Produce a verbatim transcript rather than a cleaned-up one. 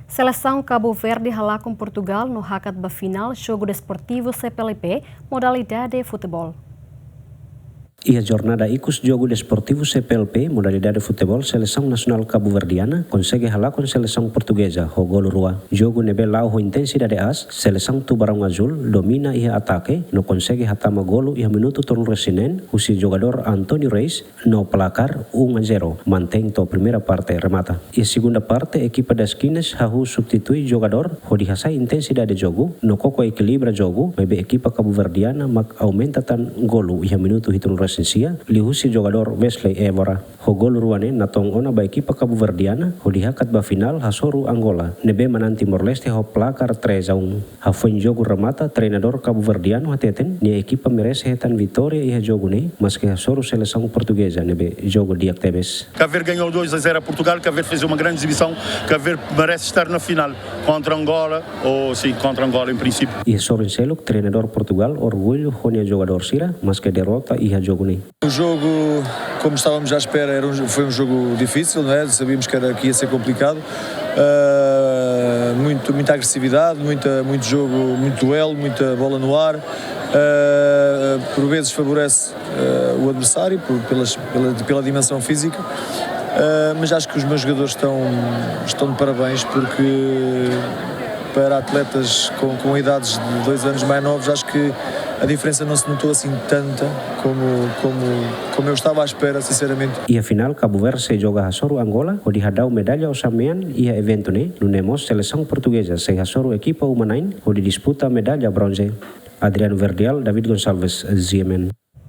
Selesaun Kabu Verdi halakon Portugal no hakat ba finál Jogu Desportivu C P L P, modalidade futeból. Iha jornada ikus Jogu Desportivu C P L P, modalidade futeból, Selesaun Nasionál Kabuverdiana konsege halakon Selesaun Portugeza ho golu rua. Jogu ne'ebé la'o ho intensidade aas, Selesaun Tubaraun Azul domina iha atake no konsege hatama golu iha minutu tolunulu-resin-neen husi jogadór António Reis, no plakar um a zero mantein to'o primeira parte remata. Iha segunda parte, ekipa Das Quinas hahú substitui jogadór hodi hasa'e intensidade jogu no koko ekilibra jogu, maibé ekipa Kabuverdiana mak aumenta tan golu iha minutu hitunulu-resin-sia, liuhusi jogadór Wesley Évora. Ho golu rua ne'e natoon ona ba ekipa Kabuverdiana hodi hakat ba finál hasoru Angola, ne'ebé manán Timor-Leste ho plakar três a um. Hafoin jogu remata, treinadór kabuverdianu hateten nia ekipa merese hetan vitória iha jogu ne'e, maske hasoru Selesaun Portugeza ne'ebé joga di'ak tebes. Cabo Verde ganhou dois a zero a Portugal. Cabo Verde fez uma grande exibição. Cabo Verde merece estar na final contra Angola, ou sim, contra Angola em princípio. Iha sorin seluk, treinadór Portugál orgullu ho nia jogadór sira, maske derrota iha jogu ne'e. O jogo, como estávamos à espera, era um, foi um jogo difícil, não é? Sabíamos que era, que ia ser complicado. Ah, muito, muita agressividade, muita, muito jogo, muito duelo, muita bola no ar. Ah, por vezes favorece, ah, o adversário por, pelas, pela, pela dimensão física. Ah, mas acho que os meus jogadores estão, estão de parabéns, porque para atletas com, com idades de dois anos mais novos, acho que a diferença não se notou assim tanta como, como, como eu estava à espera, sinceramente. Iha finál, Kabu Verde sei joga hasoru Angola hodi hadau medalla osan-mean iha eventu ne'e, nune'e mós Selesaun Portugeza sei hasoru ekipa uma-na'in hodi disputa medalla bronze. Adriano Verdial, David Gonçalves, G M N.